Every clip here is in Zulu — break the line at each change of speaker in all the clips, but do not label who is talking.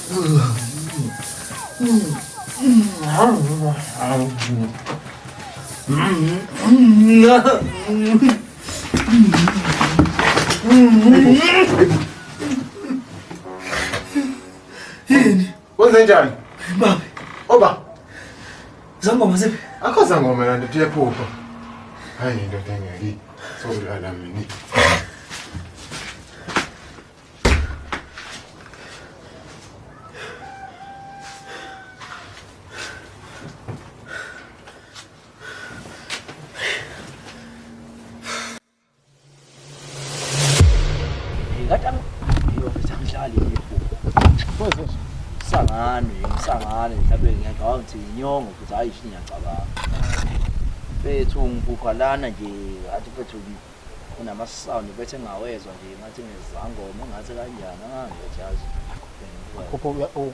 Yini?
Wenze njani?
Baba.
Oba.
Zangoma ziphi?
Akho zangoma la ndoda iyaphupha. Hayi indoda engeke. Sokulala mina.
Ngathi angiyofisa ngihlali iphupho. Sangane, ngisangane mhlawumbe ngiyacabanga ukuthi inyongo futhi hayi shini ngiyacabanga. Mfethu ngiphupha lana nje athi mfethu kunama-sound bethe ngawezwa nje ngathi ngezangoma ngathi kanjani angangithi yazi.
Phupho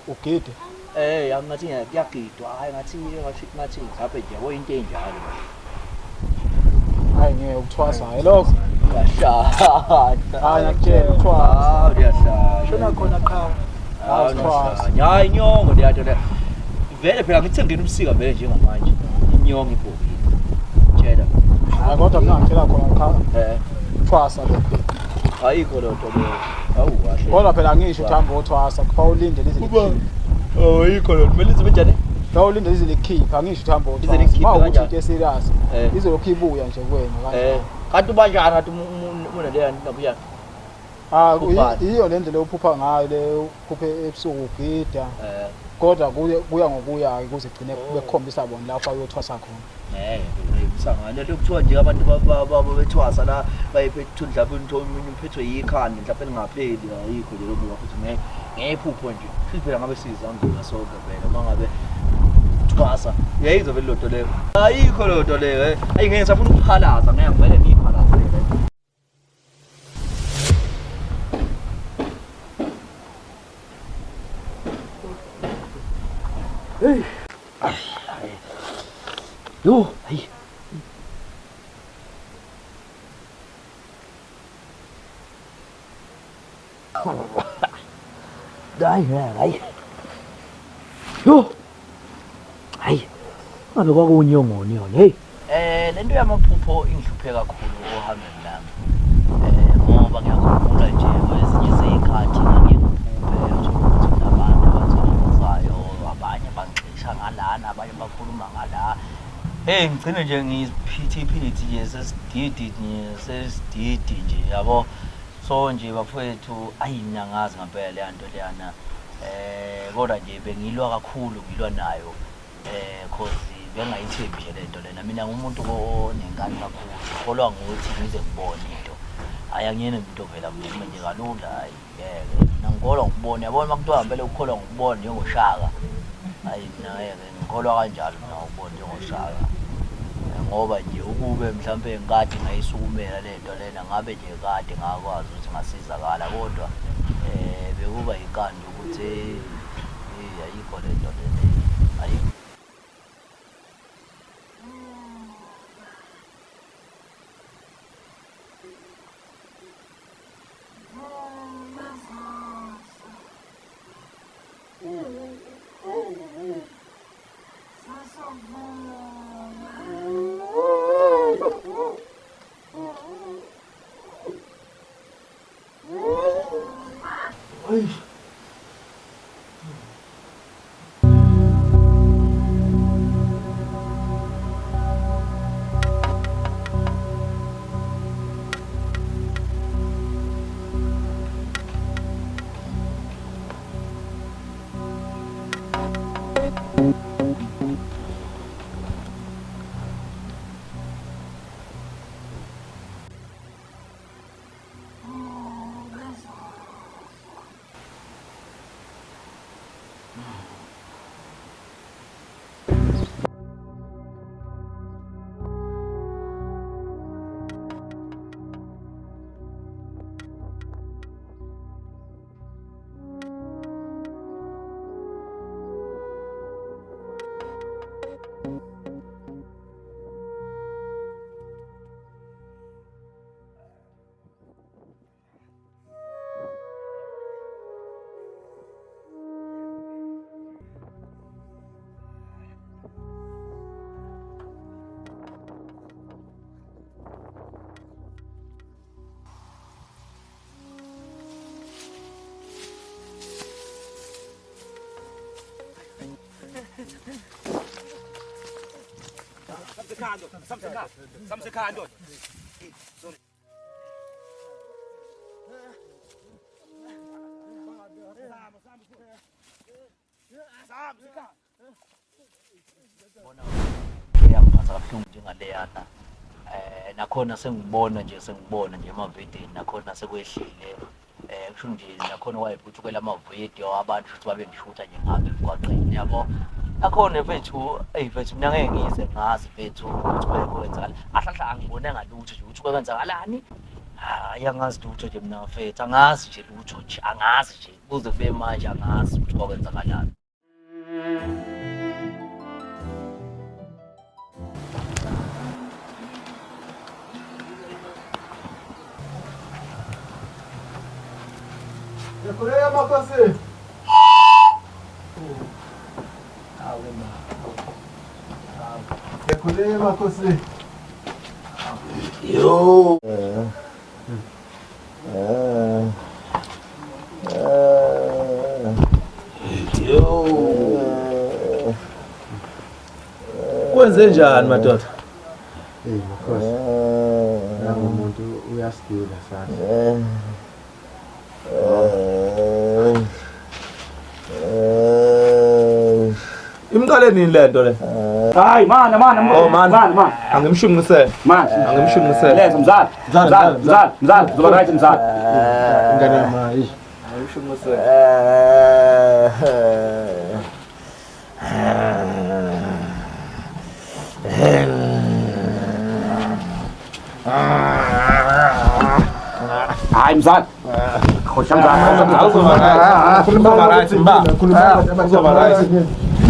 ugide.
Eh ngathi kuyagidwa hayi ngathi ngathi ngathi mhlawumbe nje yabo into enjalo.
Hayi ngeke ukuthwasa hayi lokho.
Uyahlanya.
Hayi ngiyakutshela ukuthwasa.
Hawu uyahlanya.
Shona khona qhawe.
Hawu uyahlanya. Hayi inyongo leya nto leya. Vele phela ngithi ngena ubusika vele njengamanje. Inyongo ibhokile. Tshela.
Hayi kodwa mina ngitshela khona qha.
Eh.
Thwasa lokho.
Ayikho loo nto leyo. Hawu kahle.
Kodwa phela angisho ukuthi hamba uthwasa kufa ulinde lize likhiphe.
Oh ayikho loo nto. Kumele ize benjani?
La ulinde lize likhiphe angisho ukuthi hamba
Lize
uthwasa.
likhiphe
Uma ukuthi
kanjani?
into eserious
Eh.
izolokhu ibuya nje kuwena
Eh.
kanjalo.
Kanti ubanjani kanti unaleya nto nakuya.
Ah
Ubani?
iyo le ndlela ophupha ngayo le uphuphe ebusuku ugida.
Eh.
Kodwa kuye kuya ngokuya ke kuze gcine
Oh.
bekukhombisa bona lapho ayothwasa khona.
Ngeke umsangano lento kuthiwa nje abantu bethwasa la bayephethe mhlawumbe into omunye uphethwe yikhanda mhlawumbe lingapheli ayikho nje lokho futhi ngeke ngephupho nje futhi phela ngabe sizangoma sonke phela uma ngabe thwasa uyayizwa vele loo nto leyo ayikho loo nto leyo eh. Ayi ngeke ngisafuna ukuphalaza ngeke ngivele ngiyiphalaze Hey. Yo, hayi. Hayi, hayi. Yo. Hayi. Ngabe kwakunyongoni yona, hey. Eh lento yamaphupho ingihluphe kakhulu ohambeni lami. Eh ngoba ngiyakhumbula nje kwezinye zey'khathi ngake ngiphuphe uthole ukuthi kunabantu abathokozayo, abanye bangixisha ngalana, abanye bakhuluma ngala. Hey ngigcine nje ngiyiphithiphithi nje sesididi nje sesididi nje yabo. So nje bafowethu ayi mina ngazi ngempela leya nto leyana. Eh kodwa nje bengilwa kakhulu ngilwa nayo. Eh cause bengayithembi nje lento lena. Mina ngumuntu onenkani kakhulu. Ngikholwa ngokuthi ngize ngibone into. Hayi angiyena umuntu ovela avume nje kalula hayi ngeke. Mina ngikholwa ngokubona. Yabona uma kuthiwa ngempela ukukholwa ngokubona njengoshaka. Hayi mina ngeke ngikholwa kanjalo mina ngokubona njengoshaka. Ngoba nje ukube mhlampe ngikade ngayisukumela lento lena ngabe nje kade ngakwazi ukuthi ngasizakala kodwa eh bekuba inkani yokuthi hey ayikho lento lena ayikho.
Samsekhaya ndoda, samsekhaya. Samsekhaya ndoda. Sorry.
Bona yangiphatha kabuhlungu njengaleyana. Nakhona sengibona nje sengibona nje emavidini nakhona sekwehlile. Kusho nje nakhona wayephuthukela amavidiyo abantu futhi babe ngishutha nje ngihamba emgwaqeni yabo. Nakhona mfethu, eyi mfethu mina ngeke ngize ngazi mfethu ukuthi kwenzakalani. Ahlahla angibonanga lutho nje ukuthi kwenzakalani. Hhayi angazi lutho nje mina mfethu, angazi nje lutho nje, angazi nje kuze kube manje angazi ukuthi kwakwenzakalani.
Ngikhuleka makhosi.
Awe ma.
Ngikhuleka makhosi.
Yo. Yo.
Kwenze njani madoda?
Hey makhosi. Nangu umuntu uyasigila sasa.
Imqale nini lento le?
Hayi mana mana
Oh man.
mana mana.
Angimshunqisele.
Mana.
Angimshunqisele.
Leza mzala. Mzala mzala mzala zoba right mzala.
Ingane yami eish.
Angimshunqisele.
Hayi mzala. Khosha mzala.
Uzoba right. Uzoba right mba. Uzoba right. Uzoba right.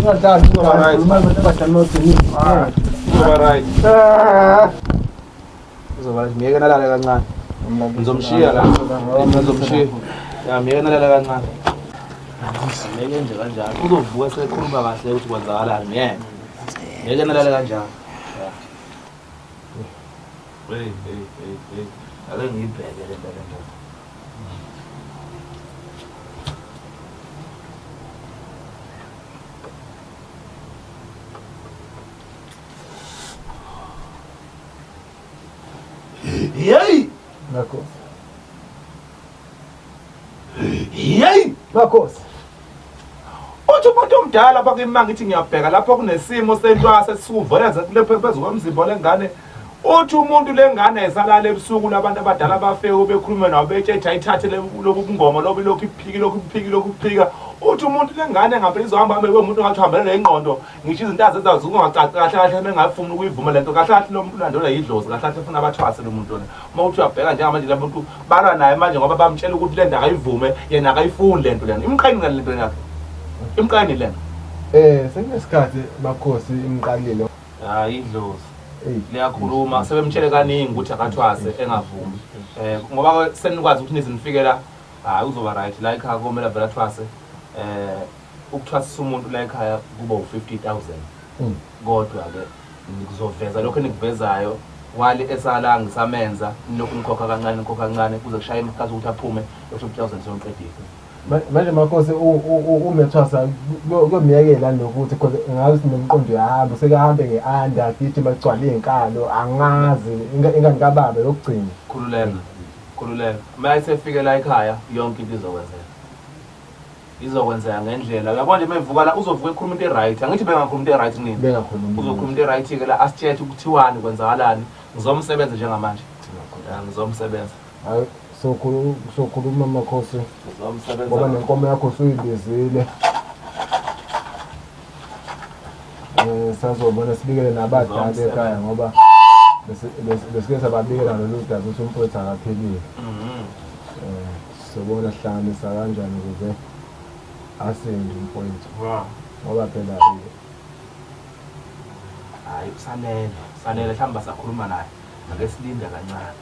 Uzoba right. Uzoba right. Miyeke nalale kancane. Ngizomshiya la. Ngizomshiya. Ya miyeke nalale kancane. Miyeke nje kanjalo. Uzovuka sekhuluma kahle ukuthi kwenzakalani miyeke. Miyeke nalale kanjalo. Ya. Hey hey hey hey. Ake ngiyibheke le nto le ndoda. Hey!
Makhosi.
Hey!
Makhosi.
Uthi umuntu omdala lapha kimi ngithi ngiyabheka lapho kunesimo sentwasa esisukuveleza phezu komzimba lengane. Uthi umuntu lengane esalala ebusuku labantu abadala bafeke bekhuluma nabo betshe ayithathe lokhu bungoma lobu lokhu iphiki lokhu iphiki lokhu iphika. Uthi umuntu lengane ngampela izohamba hambe umuntu ngathi uhambelele ingqondo ngisho izinto azenza zingacaci kahle kahle bengafuni ukuyivuma lento kahle kahle lo muntu ulandelwa yidlozi kahle kahle ufuna abathwase lo muntu lona. Uma uthi uyabheka njengamanje la muntu balwa naye manje ngoba bamtshela ukuthi le nto akayivume yena akayifuni lento lena. Imqani lento yakhe. Imqani lena.
Sekunesikhathi makhosi imqalile.
Hayi idlozi.
Ey.
Liyakhuluma sebemtshele kaningi ukuthi akathwase engavumi. Ngoba senikwazi ukuthi nizinifikela hayi uzoba right la ekhaya komela vele athwase. Ukuthwasisa umuntu la ekhaya kuba u50,000. Kodwa ke ngizoveza lokho enikuvezayo wali esala ngisamenza nilokhu nikhokha kancane nikhokha kancane kuze kushaye isikhathi ukuthi aphume lo 50,000 sewuqedile.
Manje makhosi umethwasa kuyomyekela nokuthi because ngazi nomqondo uyahamba sekahambe nge-under gijima kugcwale iy'nkalo angazi ingane kababa yokugcina.
Khululeka. Khululeka. Uma esefike la ekhaya yonke into izokwenzeka. Izokwenzeka ngendlela. Uyabona nje mevuka la uzovuka ekhuluma into e-right. Angithi bengakhuluma into e-right nini?
Bengakhulumi.
Uzokhuluma into e-right ke la asitshele ukuthiwani kwenzakalani. Ngizomsebenza njengamanje. Ngizomsebenza.
Hayi sokhuluma makhosi
Ngizomsebenza.
ngoba nenkomo yakho usuyibizile. Sazobona sibikele nabadala ekhaya ngoba besike sababikela lolu daba ukuthi umfowethu akaphilile. Sobona sihlanganisa kanjani ukuze asinde umfowethu. Ngoba phela
hayi usalele, usalele mhlawumbe basakhuluma naye. Ake silinde kancane.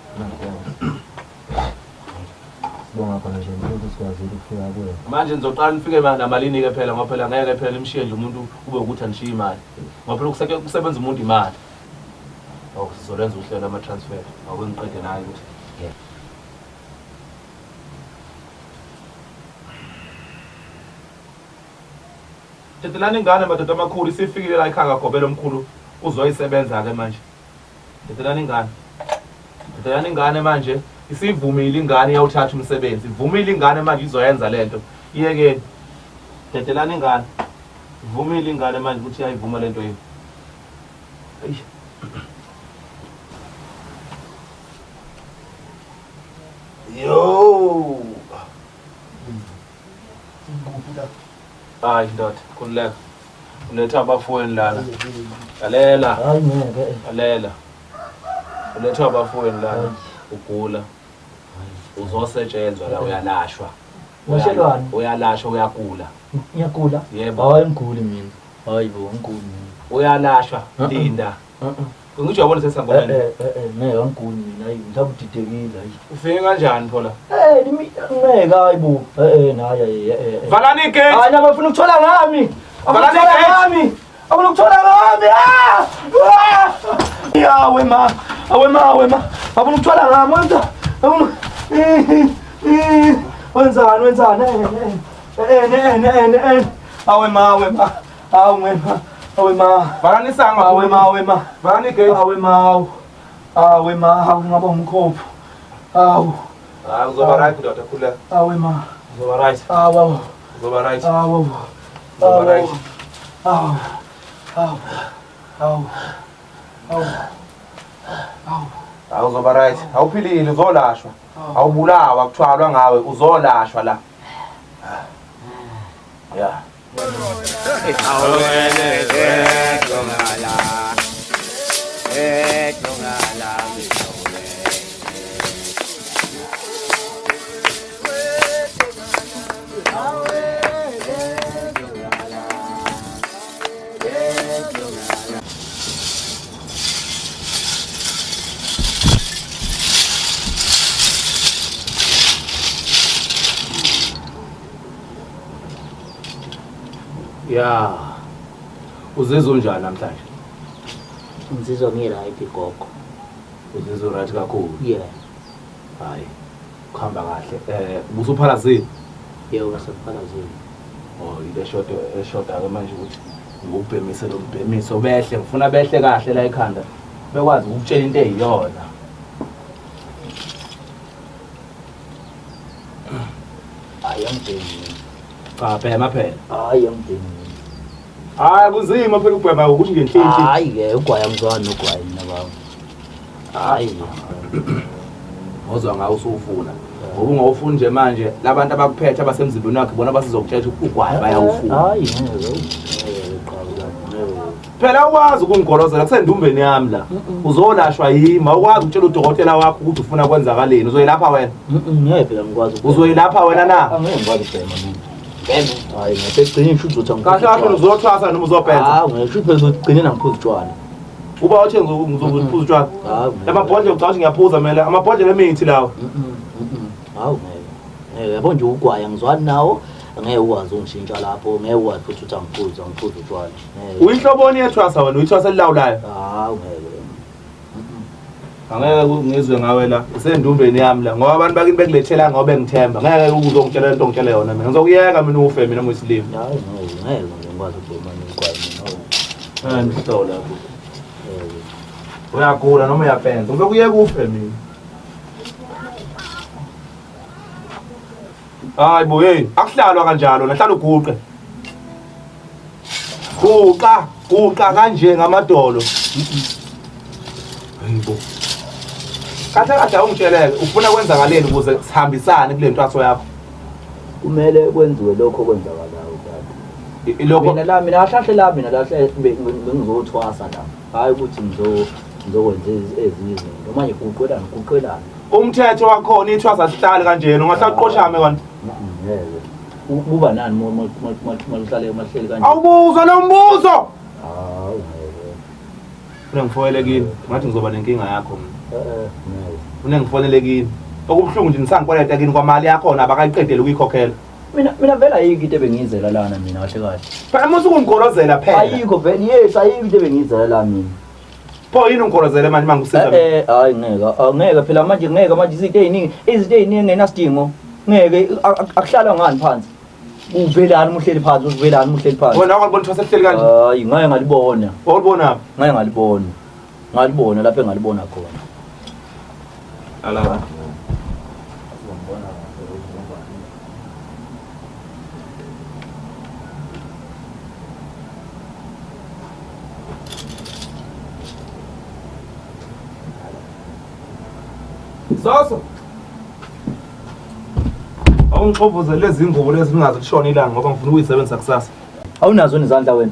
Sibonga khona nje ukuthi sikwazile ukufika kuwe.
Manje nizoqala nifike namalini ke phela ngoba phela ngeke phela nimshiye nje umuntu kube ukuthi anishiye imali. Ngoba phela kusebenza umuntu imali. Oh sizolenza uhlelo lama transfer. Ngoba ngiqede naye ukuthi Tetelani ingane madoda amakhulu isifikile la ekhaya kaGobela omkhulu. Uzoyisebenza-ke manje. Dedelani ingane. Dedelani ingane manje. Isivumile ingane iyawuthatha umsebenzi. Ivumile ingane manje izoyenza lento. Iyekeni. Dedelani ingane. Ivumile ingane manje ukuthi iyayivuma lento yini. Eish. Yo. Hayi ndoda, khululeka. Uletha abafowenu lana. Lalela.
Hayi ngeke.
Lalela. Uletha abafowenu lana. Ugula. Uzosetshenzwa la uyalashwa.
Ngashelwani?
Uyalashwa uyagula.
Ngiyagula.
Yebo.
Hayi ngiguli mina. Hayi bo ngiguli mina.
Uyalashwa. Linda. Ngisho uyabona sesangomeni.
Eh eh eh ngeke angiguli mina hayi mhlawumbe udidekile hayi.
Ufike kanjani phola?
Eh ngeke hayi bo. Eh eh nayi eh eh.
Valani igate.
Hayi nabo bafuna ukuthola ngami. Bafuna
Valani
ukuthola
igate.
ngami. Bafuna ukuthola ngami. Ah! Ah! Ya wema. Awema wema. Bafuna ukuthola ngami wenza. Wenzani wenzani? Eh eh eh eh eh. Awema awema. Awema. Awema.
Valani isango.
Awema awema.
Valani igate.
Awe mawu. Awe mawu ngaba umkhophu. Awu.
Hayi uzoba right ndoda khululeka.
Awe ma.
Uzoba right.
Awu.
Uzoba right.
Awu.
Uzoba right.
Awu. Awu. Awu. Awu. Awu.
Hayi uzoba right. Awuphilile uzolashwa. Awubulawa kuthwalwa ngawe uzolashwa la. Yeah. Yeah. Uzizwa unjani namhlanje?
Ngizizwa ngi-right gogo.
Uzizwa right kakhulu.
Yeah.
Hayi. Kuhamba kahle. Eh, ubusuphalazile.
Yebo ngasephalazile.
Oh, ile shodo eshoda ke manje ukuthi ngikubhemise lo mbhemiso behle ngifuna behle kahle la ekhanda. Bekwazi ukukutshela into eyiyona.
Hayi angibhemi.
Cha bhema phela.
Hayi angibhemi.
Hayi kunzima phela ukubhema ukuthi ngenhlinhli.
Hayi ke ugwayi angizwani nogwayi mina baba. Hayi.
Ozwa ngawo usufuna. Ngoba ungawufuni nje manje labantu abakuphethe abasemzimbeni wakhe bona basizokutshela ukuthi ugwayi bayawufuna.
Hayi ngeke. Ngeke qhawe ngeke.
Phela ukwazi ukungigolozela kusendumbeni yami la. Uzolashwa yimi, awukwazi ukutshela udokotela wakho ukuthi ufuna kwenzakaleni. Uzoyilapha wena.
Ngeke phela ngikwazi. ukubhema.
Uzoyilapha wena na?
Angeke ngikwazi ukubhema mina. Hayi ngeke egcineni shuthi uzothi
Kahle kahle uzothwasa noma uzopenza.
Hayi ngeke shuthi phela uzogcina ngiphuza utshwala.
Uba uthe ngizophuza utshwala.
Hayi ngeke.
Lamabhodlela ucabanga ukuthi ngiyaphuza mina, amabhodlela emithi lawo.
Hawu ngeke. Ngeke yabo nje ugwaya ngizwani nawo. Ngeke ukwazi ungishintsha lapho, ngeke ukwazi futhi ukuthi angiphuze, angiphuze utshwala. Ngeke.
Uyinhloboni yethwasa wena, uyithwasa elilawulayo.
Hawu ngeke.
Angeke ngizwe ngawe la, usendumbeni yami la ngoba abantu bakini bekulethela ngoba bengithemba. Ngeke uzongitshela lento ongitshela yona mina. Ngizokuyeka mina ufe mina muyisilima.
Hayi ngeke, ngeke nje ngikwazi ukubhema ugwayi mina.
Eh ngihlola ku.
Ngeke.
Uyagula noma uyapenza. Ngizokuyeka ufe mina. Hayi bo hey, akuhlalwa kanjalo, nahlala uguqe. Guqa, guqa kanje ngamadolo. Hayibo. Kahle kahle awungitsheleke, ufuna kwenzakaleni ukuze sihambisane kule ntwaso yakho.
Kumele kwenziwe lokho okwenzakalayo tata.
Ilokho
Mina la mina kahle la mina kahle bengizothwasa la. Hayi ukuthi ngizokwenza ezinye izinto. Manje guqelani guqelani.
umthetho wakhona ithwasa sihlali kanjena, ungahlala uqoshame kanti.
Ngeke. Kuba nani maluhlale mahleli kanje?
Awubuzwa lo mbuzo.
Hawu ngeke.
Unengifonele kini, ngathi ngizoba nenkinga yakho mina.
Eh ngeke.
Unengifonele kini. Okubuhlungu nje nisangikweleta kini kwamali yakhona abakayiqedeli ukuyikhokhela.
Mina vele ayikho into ebengiyizela lana mina kahle kahle.
Phela musu ukungigolozela phela.
Ayikho vele yes ayikho into ebengiyizela la mina.
Pho yini ungigolozele manje mangikusiza mina?
Eh hayi ngeke angeke phela manje ngeke manje izinto eziningi izinto eziningi ngenasidingo. Ngeke akuhlalwa ngani phansi. Uvelani umuhleli phansi, uvelani umuhleli phansi.
Wena awalibona ithwasa lihleli kanje?
Hayi, ngake ngalibona.
Wawulibona?
Ngake ngalibona. Ngalibona lapho engalibona khona.
Ala. Zoso. Awungixovuze lezi ngubo lezi ngingazi kushona ilanga ngoba ngifuna ukuyisebenzisa kusasa.
Awunazo nezandla wena.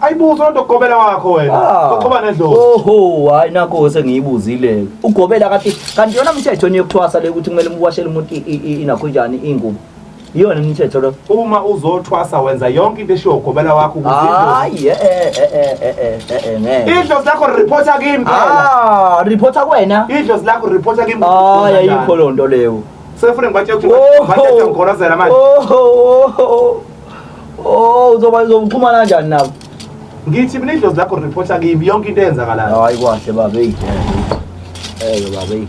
Ayibuzo lento gobela wakho wena.
Ah.
Ugoba nedlozi.
Oho, hayi nakho sengiyibuzile. Ugobela kanti kanti yona mthetho ni yokuthwasa le ukuthi kumele umuwashele umuntu inakho njani ingubo. Iyona imithetho lo.
Uma uzothwasa wenza yonke into eshiwo ugobela wakho ukuze idlozi.
Hayi eh eh eh eh eh eh ngeke.
Idlozi lakho reporta kimi phela.
Ah, reporta kuwena.
Idlozi lakho reporta kimi.
Hayi ayikho lonto leyo.
Sefuna ngibatshela ukuthi
Oho.
bathathe ngigolozela manje.
Oho. Oh, uzoba uzoxhumana kanjani nabo?
Ngithi mina idlozi lakho reporta kimi yonke into eyenzakalayo.
Hayi kwahle baba eyi. Eh baba eyi.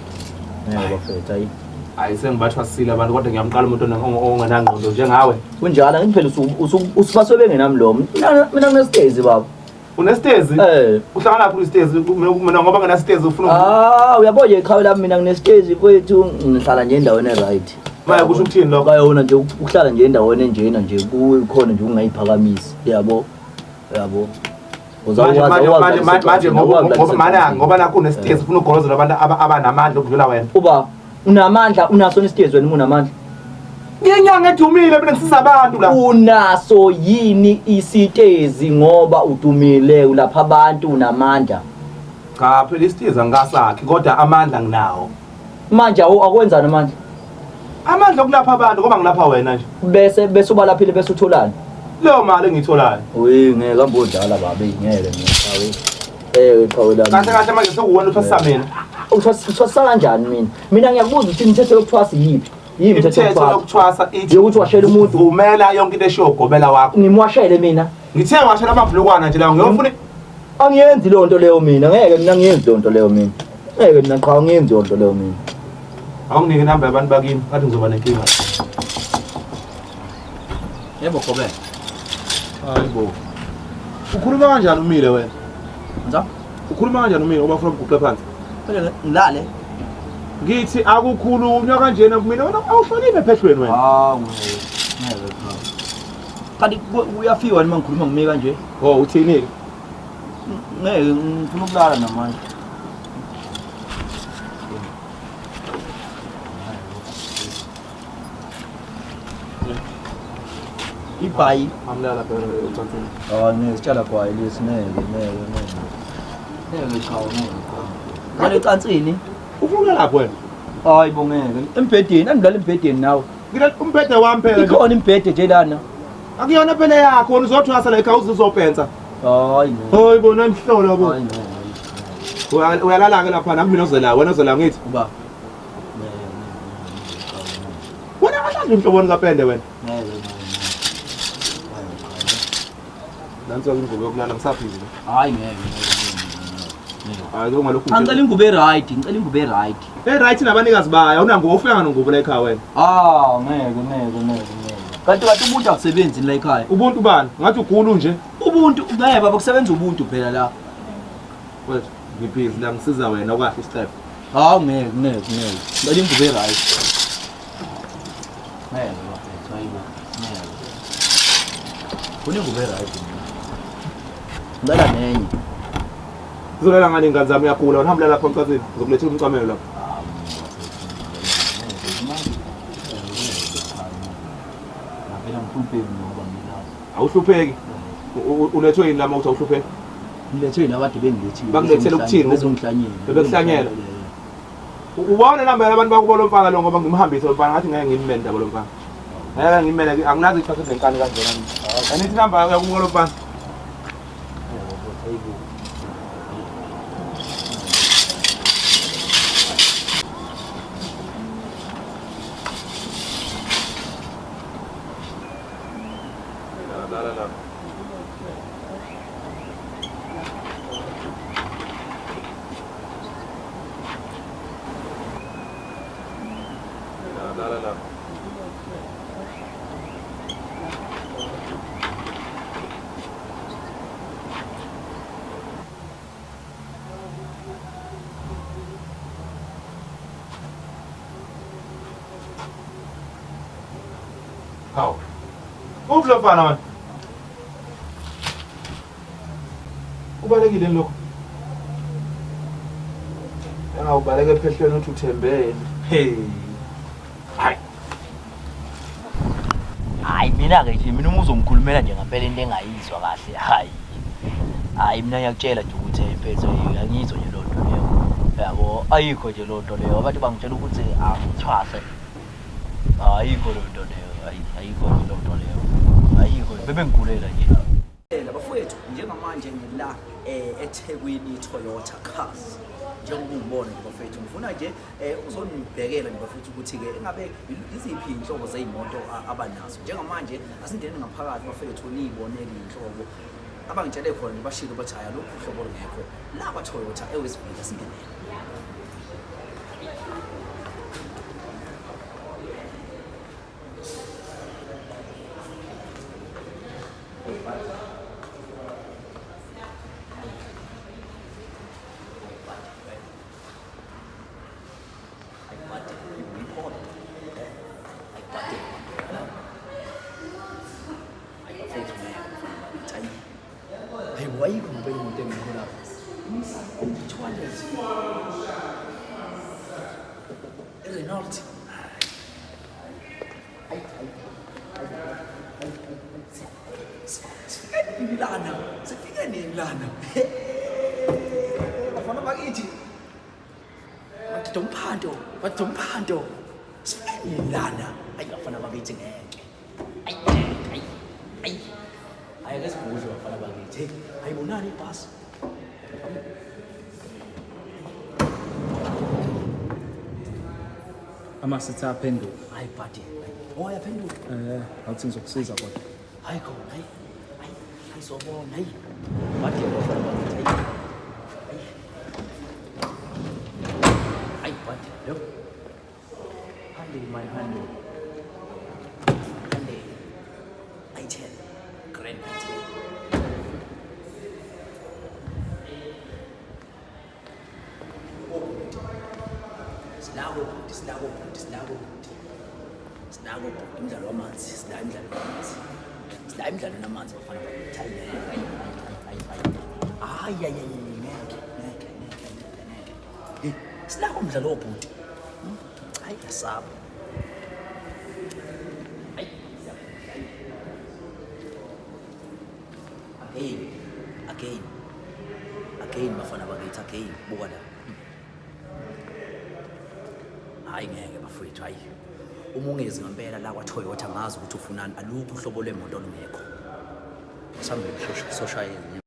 Ngeke bafethu ayi.
Hayi sengibathwasile abantu kodwa ngiyamqala umuntu ongenangqondo njengawe.
Kunjalo angithi phela usubaswe bengenamlomo. Mina nginesitezi baba.
Unesitezi?
Eh.
Uhlangana lapho unesitezi mina ngoba nginasitezi ufuna
Ah, uyabo nje iqhawe lami mina nginesitezi mfowethu ngihlala nje endaweni e-right.
Manje kusho ukuthini lokho?
Kwayona nje ukuhlala nje endaweni enjena nje kukhona nje ungayiphakamisi, yabo. Yabo.
Manje manje manje manje ngoba ngoba mana ngoba nakho unesitezi ufuna ugolozela abantu abanamandla okudlula wena.
Uba unamandla unaso nesitezi wena unamandla.
Nginyanga edumile mina ngisiza abantu la.
Unaso yini isitezi ngoba udumile ulapha abantu unamandla.
Cha phela isitezi angasakhi kodwa amandla nginawo.
Manje akwenzani amandla?
Amandla okulapha abantu ngoba ngilapha wena nje.
Bese bese ubalaphile bese utholani?
Leyo mali engiyitholayo.
Uyi ngeke ambodlala baba ngeke mina qhawe. Eh qhawe lami.
Kahle kahle manje sekuwena uthwasisa mina.
Uthwasisa kanjani mina? Mina ngiyakubuza ukuthi imithetho yokuthwasa yiphi? Yini imithetho
Imithetho yokuthwasa ithi
yokuthi washele umuntu
vumela yonke into eshiwo ugobela wakho.
Ngimwashele mina.
Ngithe washela amabhlukwana nje la ngiyofuna
Angiyenzi leyo nto leyo mina ngeke mina ngiyenzi leyo nto leyo mina. Ngeke mina qha angiyenzi leyo nto leyo mina.
Awunginike inamba yabantu bakini ngathi ngizoba nenkinga.
Yebo gobela.
Hayibo. Ukhuluma kanjani umile wena?
Nza?
Ukhuluma kanjani umile ngoba ufuna ukuguqa phansi?
Phela ngilale.
Ngithi akukhulunywa kanjena kumina wena awuhloniphe ephehlweni wena.
Hawu ngeke. Ngeke cha. Kanti uyafiwa noma ngikhuluma ngime kanje?
Oh uthini ke?
Ngeke ngifuna ukulala namanje. Ibhayi.
Amlala phela ucansini.
Ah nesitshala gwayi lesi ngeke ngeke ngeke. Ngeke cha ngeke. Ngale ecansini.
Ufuna lapho wena?
Hayi bo ngeke. Embhedeni andilala embhedeni nawe.
Ngila umbhede wami phela.
Ikhona imbhede nje lana.
Akuyona phela yakho wena uzothwasa la ekhaya uzozobhensa.
Hayi ngeke.
Hayi bona imhlola bo.
Hayi ngeke.
Uyalala ke lapha nami mina ozela wena ozela ngithi.
Uba.
Wena kahle inhloboni kapende wena.
Ngeke.
Nanso ingubo yokulala ngisaphile.
Hayi ngeke.
Hayi ungalokhu
Angicela ingubo e-right, ngicela ingubo e-right.
E-right nabanikazi bayo, awunangubo ufika nongubo la ekhaya wena.
Ah, ngeke ngeke ngeke ngeke. Kanti kanti ubuntu akusebenzi la ekhaya.
Ubuntu bani? Ngathi ugulu nje.
Ubuntu ngeke baba kusebenza ubuntu phela la.
Wethu, ngibhizi la ngisiza wena okwahle isicefe.
Hawu ngeke ngeke ngeke. Ngicela ingubo e-right. Ngeke bafethu hayibo. Ngeke. Kunengubo e-right. Ngicela nenye.
Uzolala ngani ingane zami uyagula wena hamba lapha emcasini ngizokulethela umcamelo lapha.
Phela ngihlupheki ngoba mina.
Awuhlupheki. Ulethwe yini lama uthi awuhlupheki?
Ngilethwe yini abade bengilethile.
Bakulethele ukuthini?
Bezongihlanyela.
Bebekuhlanyela. Ubona namba yabantu bakubo lo mfana lo ngoba ngimhambise lo mfana ngathi ngeke ngimmele ndaba lo mfana. Ngeke ngimmele anginazi ichase nenkani kanjena. Anithi namba yakubo lo mfana. Lala lapha. Lala lapha. Hawu. Uphi lo mfana manje? Kubalekile lokho. Engawubaleka ephehlweni uthi uthembele. Hey. Hayi.
Hayi mina ke nje mina uma uzongikhulumela nje ngampela into engayizwa kahle hayi. Hayi mina ngiyakutshela nje ukuthi mfethu angiyizwa nje lonto leyo. Yabo ayikho nje lonto leyo. Abantu bangitshela ukuthi angithwase. Ayikho lonto leyo. Ayikho nje lonto leyo. Ayikho bebengigulela nje.
Bafowethu njengamanje ngila eThekwini Toyota Cars njengoba ungibona nje bafethu ngifuna nje uzonibhekela nje bafethu ukuthi-ke engabe iziphi iy'nhlobo zey'moto abanazo njengamanje asingene ngaphakathi bafethu niyibonele iy'nhlobo abangitshele khona nje bashilo bathi hhayi alukho uhlobo olungekho la kwa-Toyota eWestville asingenele.
Hayi wayikho ngempela imoto engekho lapha. 200. Renault.
Sifike nini lana? Sifike nini lana? Bafana bakithi. Madoda umphanto, madoda umphanto. Sifike nini lana?
Ayi bafana bakithi ngeke. Ayi ayi ayi. Hayi ake sigudle bafana bakithi. Hey, ayibonani ibhasi.
Amasithi aphenduka.
Hayi bhadi. Oh yaphenduka.
Eh, awuthi ngizokusiza kodwa.
Hayi khona, hayi. Hayi, hayi sobona, hayi. Bhadi bafana bakithi. Hayi. Hayi. Hayi bhadi, yo. Hyundai my Hyundai. Hyundai i10 Grand i10. Sinako bhuti, sinako bhuti, sinako bhuti. Sinako bhuti umdlalo wamanzi, sila imidlalo wamanzi. Sila imidlalo namanzi bafana bakithi. Hayi hayi hayi hayi. Hayi hayi hayi ngeke ngeke ngeke ngeke ngeke. Hey, sinako umdlalo wobhuti. Hayi yasaba. Hayi. Again. Again. Again bafana bakithi again buka la. Hayi ngeke bafowethu hayi. Uma ungezi ngempela la kwa-Toyota ngazi ukuthi ufunani alukho uhlobo lwemoto olungekho. Sambe soshayela.